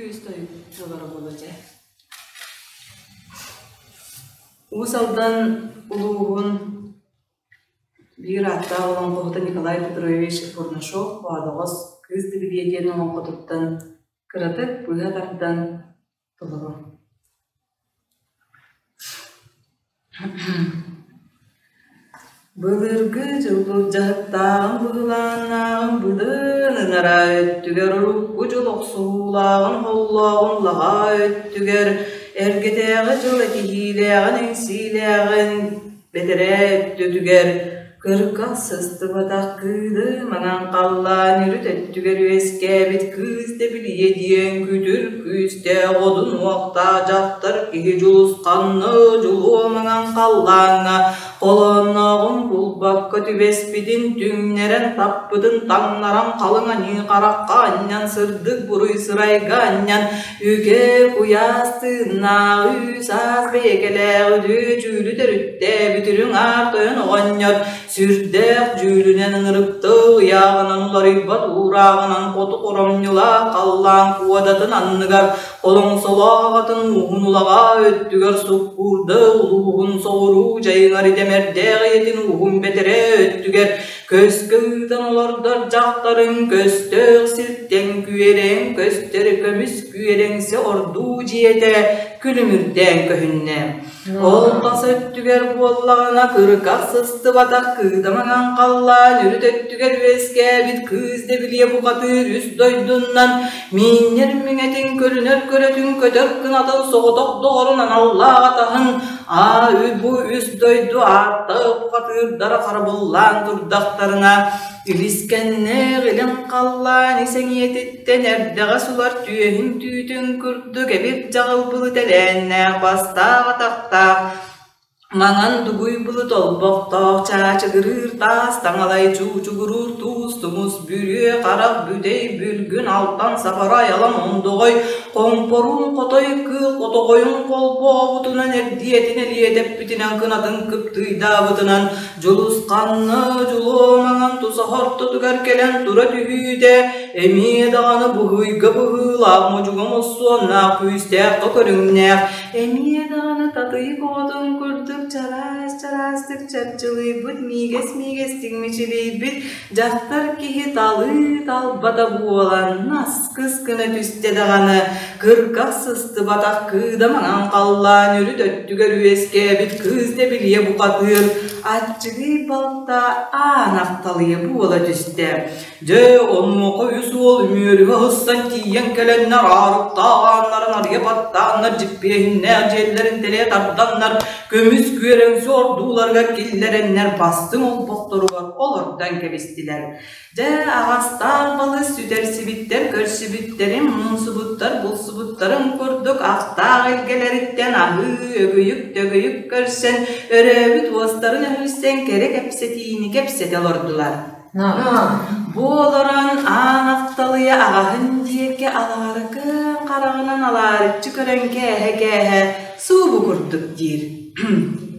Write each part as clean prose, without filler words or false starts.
Күүс тойук тыллара буолуо дьэ. Уус Алдан улууһун биир ааттаах олоҥхоһута Николай Петрович Бурнашов Боодоҕос Кыыс Дибилиэ диэн олоҥхотуттан кыратык быыһа тардан толору. Былыргы дьыл былдьаһыктааҕын быһылааннааҕын быдан ынараа өттүгэр урукку дьыл охсуһуулааҕын холлооҕун лаҕаа өттүгэр эргэтээҕи дьыл этиһиилээҕин эҥсиилээҕин бэтэрээ өттүтүгэр Кыргас сыстыбатах кыылы маҥан халлаан үрүт өттүгэр үөскээбит кыыс дэбилийэ диэн күтүр күүстээх одун уохтаах дьахтар киһи дьулусханны дьулуо маҥан халлааҥҥа холооннооҕун булбакка түбэспитин түҥнэрэн таппытын таҥнаран халыҥ аньыы харахха анньан сырдык буруй сырайга анньан үгэ куйаас тыыннаах үүс-аас бэйэкэлээх үтүө дьүүлү төрүттээбит үрүҥ аар тойон оҕонньор сүрдээх дьүүлүнэн ыҥырыктыы ыйааҕынан уларыйбат уурааҕынан хоту хоромньулаах халлаан куодатын анныгар холоҥсолоох аҕатын ууһун улаҕаа өттүгэр суккуурда улууһун соҕуруу дьайыҥар идэмэрдээх ийэтин ууһун бэтэрээ өттүгэр Көскө ыытан олордор дьахтарыҥ көстөөх сиртэн күөрэҥ көстөр көмүс күөрэҥсэ ордуу дьиэтэ күлүмүрдээн көһүннэ. Ол тас өттүгэр буоллаҕына кырыках сыстыбатах кыыдаманан халлаан үрүт өттүгэр үөскээбит кыыс дэбилиэ бухатыыр үс дойдуннан миинньэр миҥэтин көрүнэр көрөтүн көтөр кынатын соҕотох доҕорун аналлаах атаһын Аа бу үс дойду ааттаах бухатыырдара харабыллаан турдахтарына, илискэннээх илин халлаан ис эҥиэтиттэн эрдэҕэс улар түөһүн түүтүн курдук эбир дьаҕыл былыт элээннээх бастаах атахтаах маҥан дугуй былыт олбохтоох чаачыгырыыр таас таҥалай чуучугуруур туус тумус бүрүө харах бүтэй бүлгүн алтан сабарай алан ондоҕой Хомпоруун хотой кыыл хотоҕойун холбообутунан эрдиэтин элиэтэппитинэн кынатын кыптыыйдаабытынан дьулусханна дьулуо маҥан тусаһа ортотугар кэлэн тура түһүүтэ эмиэ даҕаны быһыйга быһыылаах модьуга моссуоннаах күүстээх көрүҥнээх эмиэ даҕаны татыйык оҕотун курдук чараас чараастык чарчылыйбыт миигэс миигэстик мичилийбит Дьахтар киһи талыы талбата буолан наскыс гына түстэ даҕаны, кыргах сыстыбатах кыыда маҥан халлаан үрүт өттүгэр үөскээбит кыыс дэбилийэ бухатыыр аччыгый балта аан ахталыйа буола түстэ. Дьэ, онуоха үс уол үмүөрүһэ сыссан тиийэн кэлэннэр аарыктаах ааннарын арыйа баттааннар дьиппиэһиннээх дьиэлэрин тэлэ тарданнар көмүс күөрэҥсэ ордууларыгар киллэрэннэр бастыҥ олбохторугар олордон кэбистилэр. Дьэ, аҕастаах балыс сүтэрсибиттэр көрсүбүттэрин, мунсубуттар булсубуттарын курдук ахтаах илгэлэриттэн аһыы өгүйүк-төгүйүк көрсөн, өрөөбүт уостарын өһүлсэн кэрэ кэпсэтиини кэпсэтэ олордулар. Бу олорон аан ахталыйа аҕаһын диэки алаарыкы хараҕынан алаарыччы көрөн кээһэ-кээһэ суубу курдук диир. Эдиэм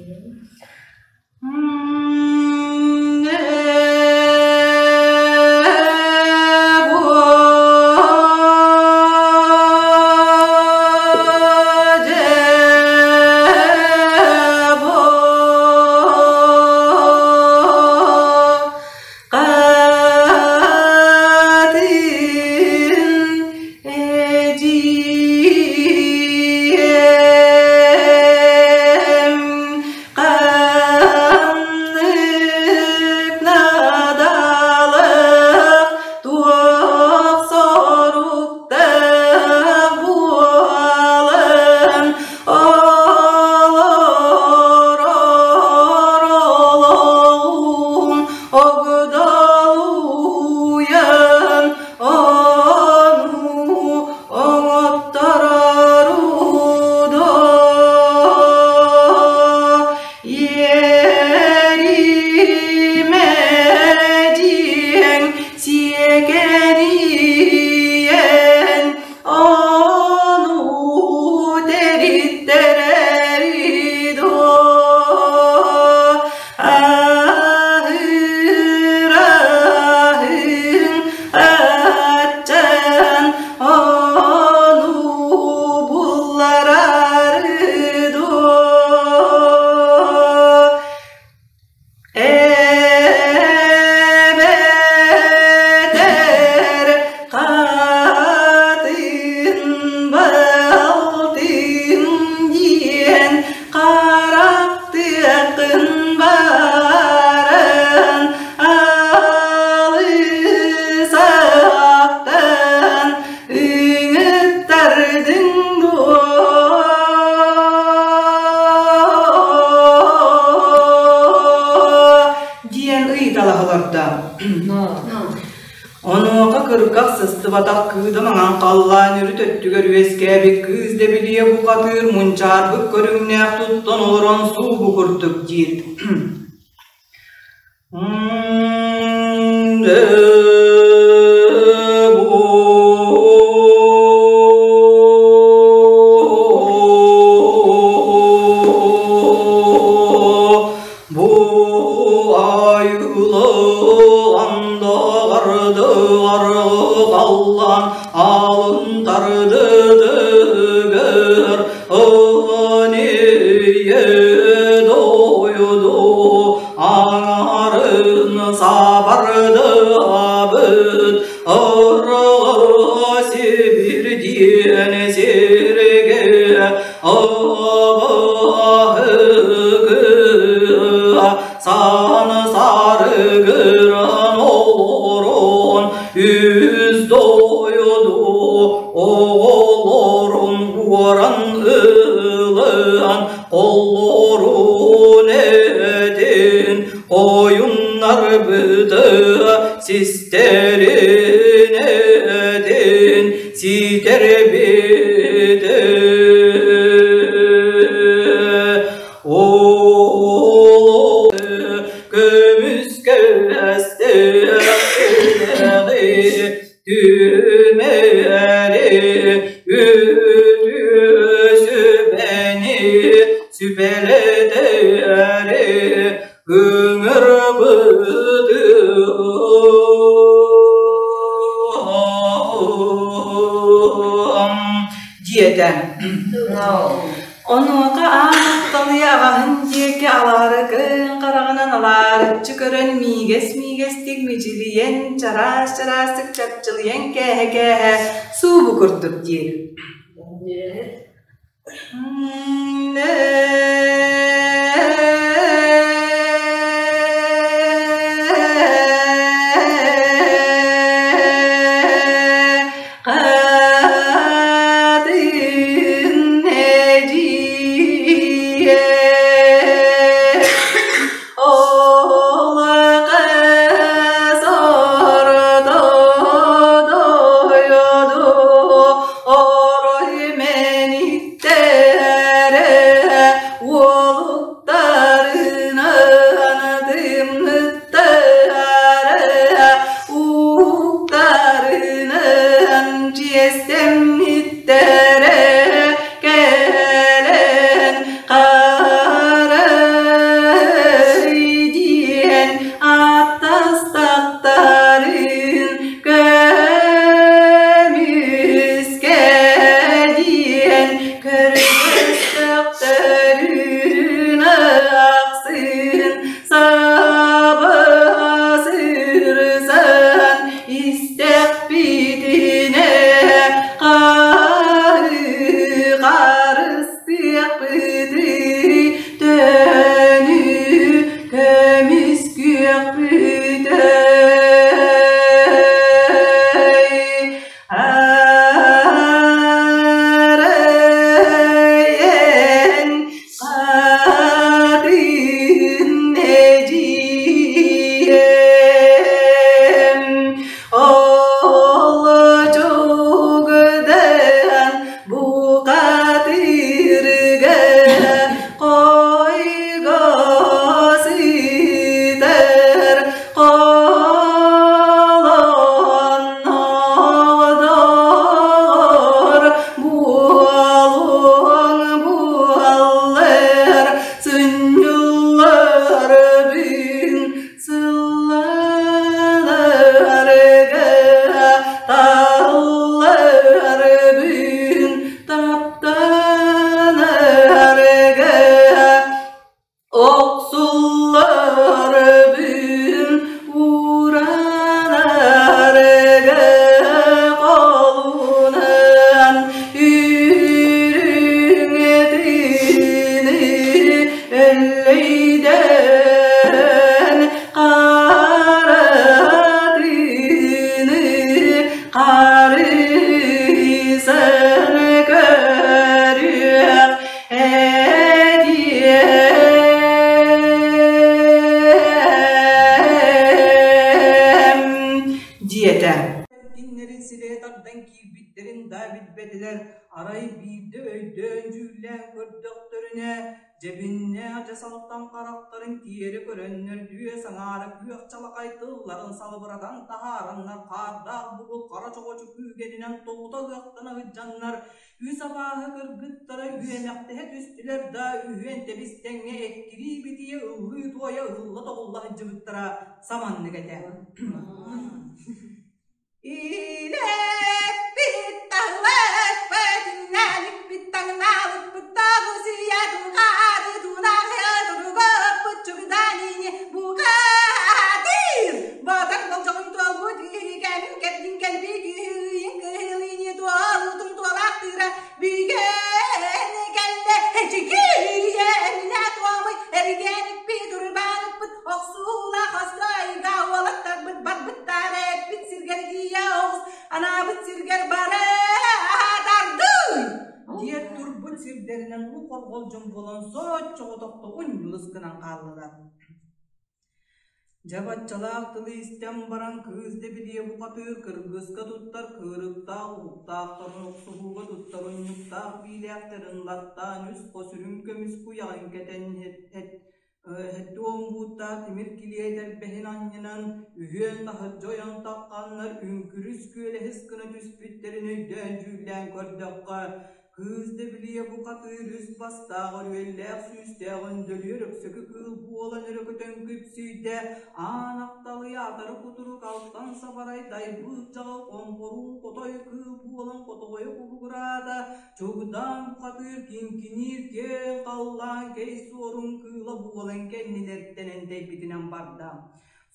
Онуоха кыргах сыстыбатах кыыда маҥан халлаан үрүт өттүгэр үөскээбит кыыс дэбилийэ бухатыыр мунчаарбыт көрүҥнээх туттан олорон суу курдук диир. Бу айылы андағарды алын тардыдыгыр ыние дойду аңарын сабарды абыт ырғы сибирден серге сан сарыгыран олорон үс дойду оҕолорун уоран ылан коллорун этин ойуннарбыты систерин этин ситербите Түмэри үтү сүбэни сүбэлэтэри ыҥырбытым диэтэ. Онуоха аан атталыйа аҕаһын диэки алаарыкын хараҕынан алаарыччы көрөн миигэс-миигэстик мичилийэн, чараас-чараастык чапчылыйан кээһэ-кээһэ суубу курдук диир. Кэлэн харай диэн аттастахтарын көмүскэ диэн көрдөстөхтөрүн ахсын саба сырсан истэхпитинэ харыстыахпытый төөнү көмүскүөхпүтэй арайын хатын эдьиийим ол чугдан бухатырга хойго сытар холоннодор буолуоҥ буоллар сынньылларбын сылланарга талларбын таптанарга охсулларбын уранарга холунан үрүҥ этини өллөйдөөн харатыны харыйсан көрүөх да билбэтилэр, арай биирдэ өйдөөн-дьүүллээн көрдөхтөрүнэ, дьэбиннээх дьасалтан харахтарын тиэрэ көрөннөр дүө саҥаара күөх чалахай тылларын салыбыратан таһаараннар хаардаах бугул хара чоҕочу күүгэнинэн тоҕута ыһыахтана сылдьаннар үс абааһы кыргыттара үөмэхтэһэ түстүлэр да үһүөн тэбис-тэҥҥэ эккирии-битийэ ыллыы-туойа ыһылла-тоҕулла сылдьыбыттара саманнык этэ. Илэппит таһылаппыт, иннэлиппит таҥналыппыт тоҕусуйа тухары тунахы туругуппут чугдаанини букатыр Батар болдьоҕун туолбут үһү кэмин кэрдин кэлбит үһү кыһылыни туолутун туолаахтыыра бүгэн кэллэ эчикийэ туомуй эргэниппит урбаныппыт охсуулаах остойга уолаттарбыт барбыттар эппит сиргэр тиийэ оҕус анаабыт сиргэр бара тардый диэн турбут сирдэринэн уу хорҕолдьун буолан соччоҕотохто унньулус гынан хааллылар. Дьэ баччалаах тылы истэн баран кыыс Дэбилийэ бухатыыр кыргыска туттар кыырыктаах уһуктаахтарын охсуһууга туттар унньуктаах биилээхтэрин латтаан үс хос үрүҥ көмүс куйаҕын кэтэн Һэттуон бууттаах тимир килиэ тэрбэһин анньынан үһүөн таһырдьа ойон тахханнар үҥкүрүс күөлэһис гына түспүттэрин өйдөөн-дьүүллээн көрдөххө, Кыыс Дэбилийэ бухатыыр үс бастаах өрүөллээх сүүстээх өндөлүөр өксөкү кыыл буолан өрө көтөн күпсүйдэ, аан ахталыйа атары кутурук алтан сабарай дайбыыр дьаҕыл хомпоруун хотой кыыл буолан хотоҕойу кубугураата, чугдаан бухатыыр киҥкиниир киэҥ халлаан кэй суорун кыыла буолан кэннилэриттэн эндэйбитинэн барда.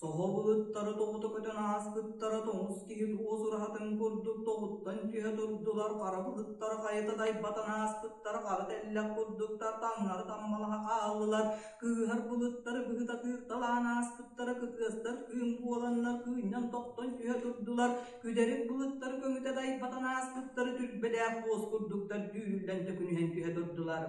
Соһо былыттары тоҕута көтөн ааспыттара тоҥус киһи туос ураһатын курдук тоҕуттан түһэ турдулар, хара былыттары хайыта дайбатан ааспыттара хара тэллэх курдуктар таҥнары таммалаһа хааллылар, кыыһар былыттары быһыта тыырталаан ааспыттара кытыастар кыым буоланнар кыынньан тохтон түһэ турдулар, күдэрик былыттары көҥүтэ дайбатан ааспыттара түрбэлээх туос курдуктар түүрүллэн төкүнүһэн түһэ турдулар.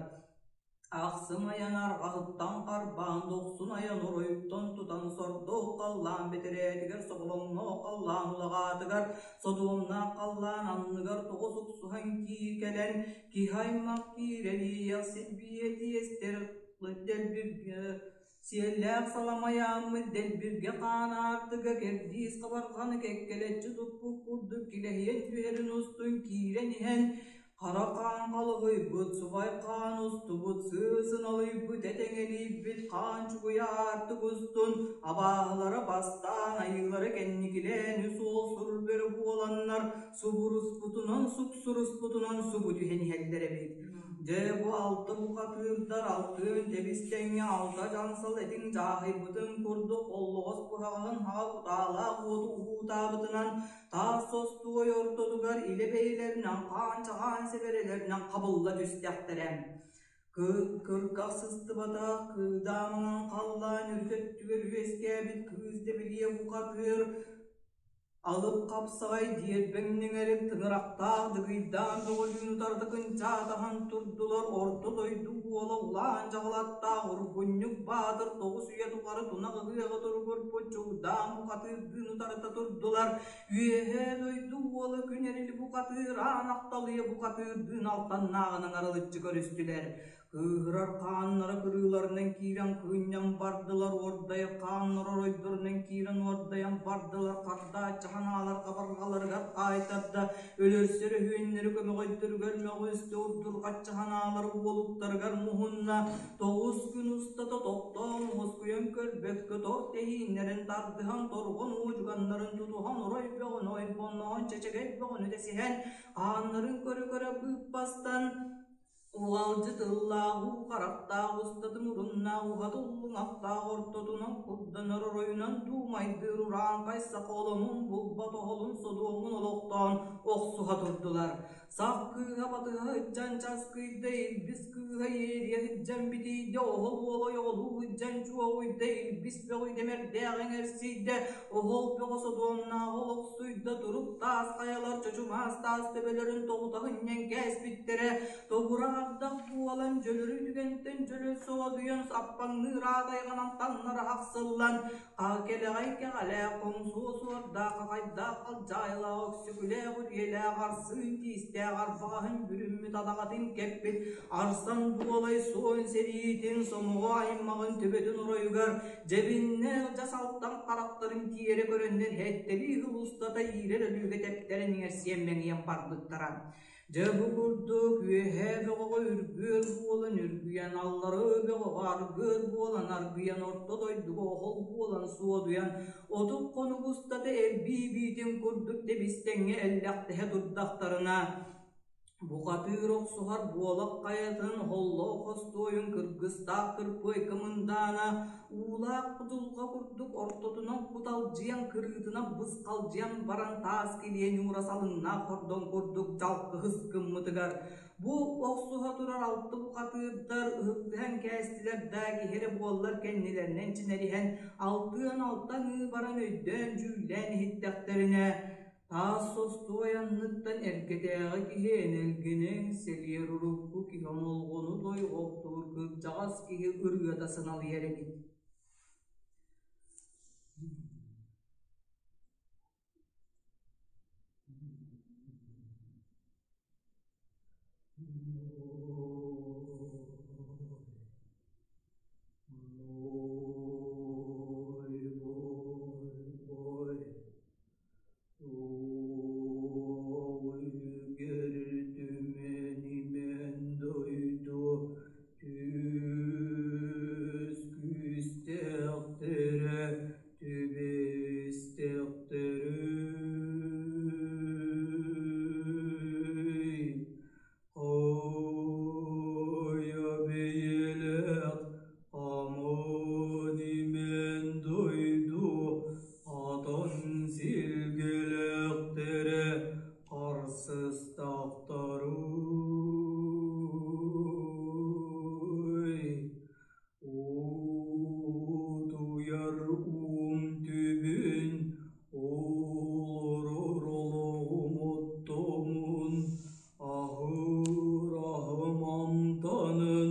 Ахсым айан арҕаһыттан харбаан, дохсун айан оройуттан тутан, сордоох халлаан бэтэрээтигэр, соболоҥноох халлаан улаҕаатыгар, содуомнаах халлаан анныгар тоҕо суксуһан киикэлэн, киһи аймах киирэн иэйэх силбиэ тиэстэр дэлбиргэ сиэллээх саламайааммыт дэлбиргэ хаан аартыга кэрдиис хабарҕаны кэккэлэччи туппут курдук килэһийэн түһэрин устун киирэн иһэн Хара хаан халыһыйбыт, субай хаан устубут, сыысын алыйбыт, этэҥэлийбит хаан чугуйа аартык устун, абааһылара бастаан, айыылара кэнникилээн үс уол сур бөрө буоланнар, субуруспутунан, суксуруспутунан субу түһэн иһэллэр эбит. Дьэ, бу алта бухатыырдар алтыан тэбис-тэҥҥэ алта дьаҥсал этиҥ дьааһыйбытын курдук оллоҕос куһаҕаһын хаҕа кутаалаах уоту уһуутаабытынан Таас остуой ортотугар илэ бэйэлэринэн хаан-чаҕаан сэбэрэлэринэн хабылла түстэхтэрэ. Кыргах сыстыбатах кыыдаамынан халлаан үрүт өттүгэр үөскээбит кыыс Дэбилийэ бухатыыр алып хапсаҕай диэрбэҥнэҥэрик тыҥырахтаах дыгыйдаан бөҕөлүүн утарыта кынчаатаһан турдулар орто дойду уола улаан дьаҕалаттаах ургунньук баатыр тоҕус үйэ тухары тунах ыһыаҕы туругурбут чугдаан бухатыырдыын утарыта турдулар Үөһээ дойду уола күн эрили бухатыыр аан ахталыйа бухатыырдыын алтаннааҕынан арылыччы көрүстүлэр. Кыыһырар хааннара кырыыларынан киирэн кыынньан бардылар, уордайар хааннара оройдорунан киирэн уордайан бардылар, хардааччы ханаалар хабарҕаларыгар хаайтарда, өлөрсөр өһүөннэри көмөҕөйдөрүгэр мөҕүстэ, урдурҕаччы ханаалары уолуктарыгар муһунна, Тоҕус күн устата тохтоон уоскуйан көрбөккө тор тэһииннэрин тардыһан торҕон уодьуганнарын тутуһан орой бөҕөнү ойбонноон чэчэгэй бөҕөнү дэсиһэн ааннарын көрө-көрө быыппастан уҕалдьы тыллаах уу харахтаах устатын уруннаах уһат уллуҥахтаах ортотунан курданар оройунан дуумайдыыр урааҥхай саха оломун булбат оһолун содуомун олохтоон охсуһа турдулар. Сах кыыһа батыһа сылдьан часкыйда, илбис кыыһа иэрийэ сылдьан битийдэ, оһол уола ойоҕолуу Ылдьан чуоҕуйда, Илбис бөҕүйдэ, Мэрдээх эҥэрсийдэ, Оһол бөҕө содуомнаах олохсуйда, Турук таас хайалар чочумаас таас төбөлөрүн тоҕута сынньан кээспиттэрэ, Тобура ардах буолан, дьөлөрү түгэнтэн дьөлө соодуйан, саппаҥныыр аат айҕанан таҥнары ахсыллан, Кэлэҕэй кэҕэлээх, хоҥсуо суордаах, хахайдаах халдьаайылаах, өксөкүлээх үрүйэлээх, арсыын тиистээх, арбаҕаһын бүрүммүт адаҕатын кэппит, арсан дуолай суон сэриитин сомоҕо аймаҕын төбөтүн оройугар дьэбиннээх дьас алтан харахтарын тиэрэ көрөннөр сэттэлии сыл устата иирэр өлүүгэ тэптэрэн иҥэрсиэн мэҥийэн барбыттара. Дьэ бу курдук үөһээ бөҕөҕө үргүөр буолан үргүйэн, аллараа бөҕөҕө аргыар буолан аргыйан, орто дойдуга оһол буолан суодуйан, 30 хонук устата эрбии биитин курдук тэбистэҥҥэ эллэхтэһэ турдахтарына, бухатыыр охсуһар буолах хайатын оһоллоох остуойун кыргыстаах кырпыайка мындаана уулаах кутулҕа курдук ортотунан куталдьыйан кырыытынан бысхалдьыйан баран таас килиэ ньуура салыҥнаах хордон курдук дьалкыһыс гыммытыгар бу охсуһа турар алты бухатыырдар ыһыктыһан кээстилэр да киһи эрэ буоллар кэннилэринэн чинэриһэн алтыан алта аҥыы баран өйдөөн-дьүүллээн иһиттэхтэринэ Таас состуой анныттан эргэтээҕи киһи энэлгинэн сэлиэр урукку киһи омолҕону дойҕохтуур кырдьаҕас киһи ырыата сыналыйар эбит. Түмэн дойду түс күүстээхтэрэ түбэстэхтэрэй Хайа бэйэлээх аман-имэн дойду атын силгэлээхтэрэ харсыстахтарый Утуйар уум түбүн, олорор олоҕум оттомун, аһыыр аһым амтанын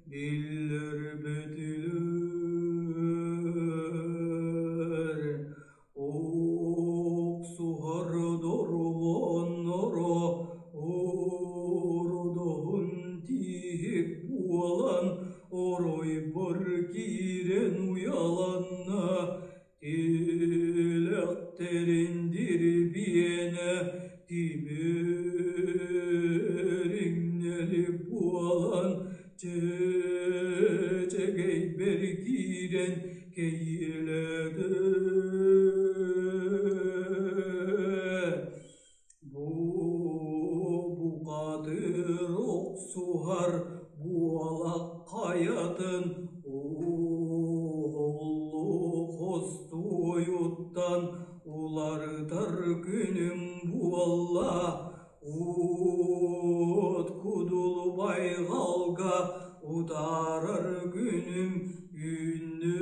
биллэрбэтилэр. Охсуһар дорҕоонноро ордоһун тииһик буолан оройбор киирэн уйаланна, тилэхтэрин дирбиэнэ тимир иҥнэли буолан чэчэгэйбэр киирэн кэйиэлээтэ. Бу букатыр охсуһар буолак хайатын уһуллук остуойуттан уларытар күнүм буолла Уот кудул байҕалга утаарар күнүм үүннү.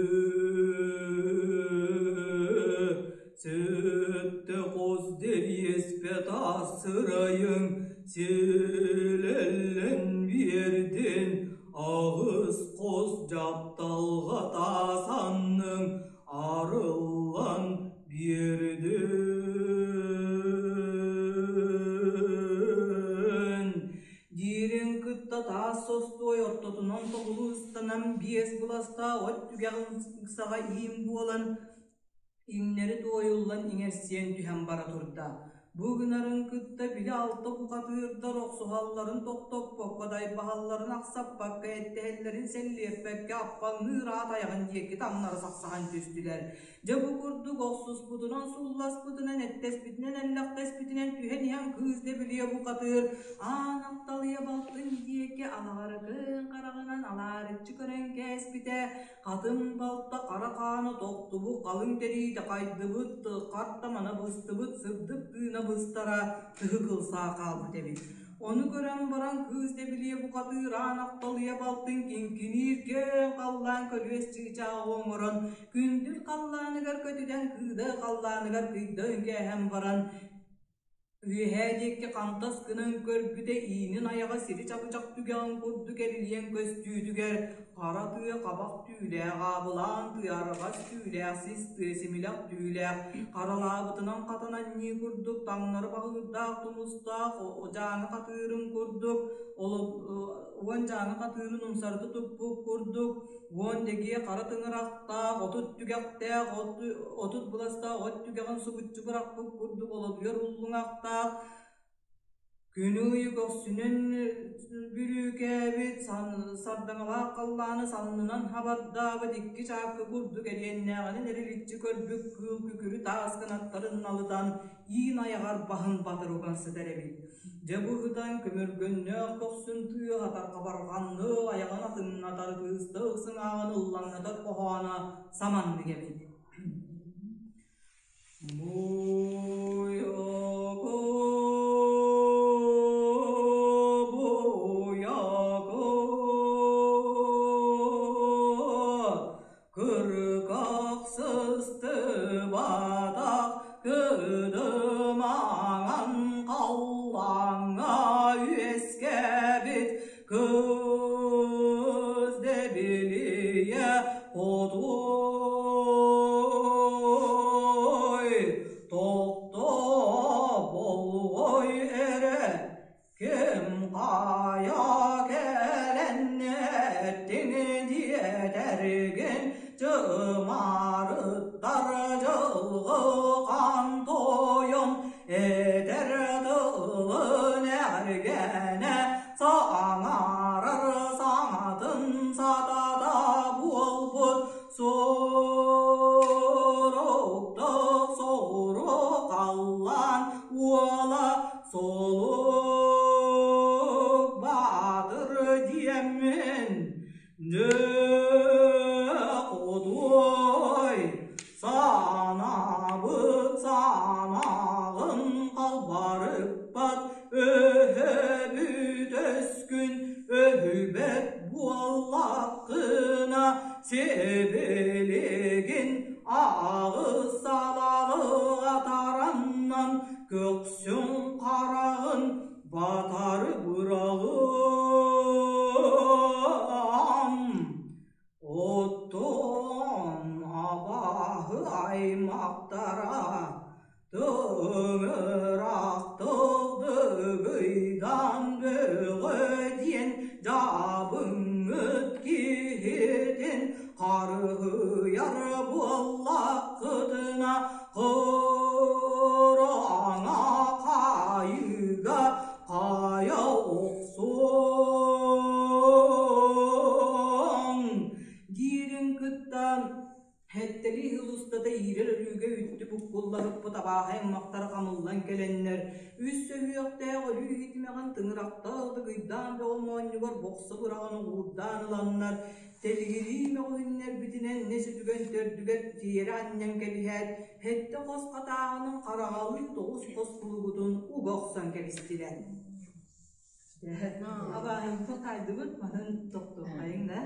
Сөттө хос дэриэспэ таас сырайыҥ силэллэн биэрдин, аҕыс хос дьапталҕа таас анныҥ арыллан биэрдин Диирин кытта таас состуой ортотунан тобулу ыстанан биэс быластаах от түгэҕин саҕа иин буолан иҥнэри туойуллан иҥэрсийэн түһэн бара турда. Бу гынарын кытта били алта бухатыырдар охсуһалларын тохтоппокко, дайбаһалларын ахсаппакка, эттэһэллэрин сэллиэппэккэ аппаҥныыр аат айаҕын диэки таҥнары сахсаһан түстүлэр. Дьэ бу курдук охсуспутунан, сулласпытынан, эттэспитинэн, эллэхтэспитинэн түһэн иһэн кыыс дэбилийэ бухатыыр аан апталыйа балтын диэки алаҕарытын хараҕынан алаарыччы көрөн кээспитэ, хатын балта хара хаана тохтубут, халыҥ тэриитэ хайдыбыт, хартамана быстыбыт, сырдык тыына быстара тыһы кылсаа хаалбыт эбит. Ону көрөн баран кыыс дэбилийэ бухатыыраан ахталыйа балтын киҥкиниир киэҥ халлаан көлүөс чыычааҕы оҥорон, күндүл халлааныгар көтүтэн кыыда халлааныгар кыйда үҥкээһэн баран, үөһээ диэки хантас гынан көрбүтэ иинин айаҕа сири чабычах түгэҕин курдук эрилийэн көстүүтүгэр хара тыа хабах түүлээх аабылаан тыа арҕас түүлээх сис тыа симилэх түүлээх харалаабытынан хатан анньыы курдук таҥнары баҕыырдаах тумустаах дьааҥы хатыырын курдук уон дьааҥы хатыырын умсарыта туппут курдук уон дэгиэ хара тыҥырахтаах 30 түгэхтээх 30 быластаах от түгэҕин субуччу бырахпыт курдук олодуйар уллуҥахтаах Күнү-ыйы көхсүнэн бүрүүкээбит, сардаҥалаах халлааны саннынан хабардаабыт икки чаакы курдук эриэннээҕинэн эриличчи көрбүт кыыл күкүрү таас кынаттарын налытан, иин айаҕар баһын батары уган сытар эбит. Дьэ бу ытан көмөргөннөөх көхсүн тыаһатар хабарҕаннык айаҕын атыҥнатар кыыстык сыҥааҕын ыллаҥнатар хоһооно саманнык эбит. Кыргахсыстыбатах кыдымаҥан халлааҥҥа үөскээбит Кыз дэбилийэ хотуой, тохтоо болҕой эрэ, ким хайа кэлэннэттиҥ диэтэргин чымарыттар дьылҕы хаан тойон этэр тылын эргэнэ саҥарар саҥатын сатата буолбут соруктах соҕурук халлаан уола солук баатыр диэммин дьэ хотуой санаабыт санааҕын халбарыппат өһөбүт өскүн өһүбэт буоллаххына сибилигин аҕыс салалыга тараннан көхсүҥ хараҕын батары быраҕыам. Оттон абааһы аймахтара тыҥырахтык дыгыйдан бөҕө диэн дьаабыҥҥыт киһитин харыһыйар буоллаххытына кыраҥа хаайыыга хайа охсуоҥ диирин кытта Сэттэлии сыл устата иирэр өлүүгэ үттү буккуллаһыппыт абааһы аймахтара хамыллан кэлэннэр, үс сөһүөхтээх өлүү иһитимэҕин тыҥырахтаах дыгыйдаан бөҕө моонньугар бохсо быраҕан угуурдаан ыланнар, тэлигирии мөҕүһүннэрбитинэн нэс үтүгэн төрдүгэр тиэрэ анньан кэбиһээт, сэттэ хос хатааһынын хараҕалыы 9 хос кулугутун уга охсон кэбистилэр. Абааһыбытын хаайдыбыт, манан тохтуоххайыҥ да.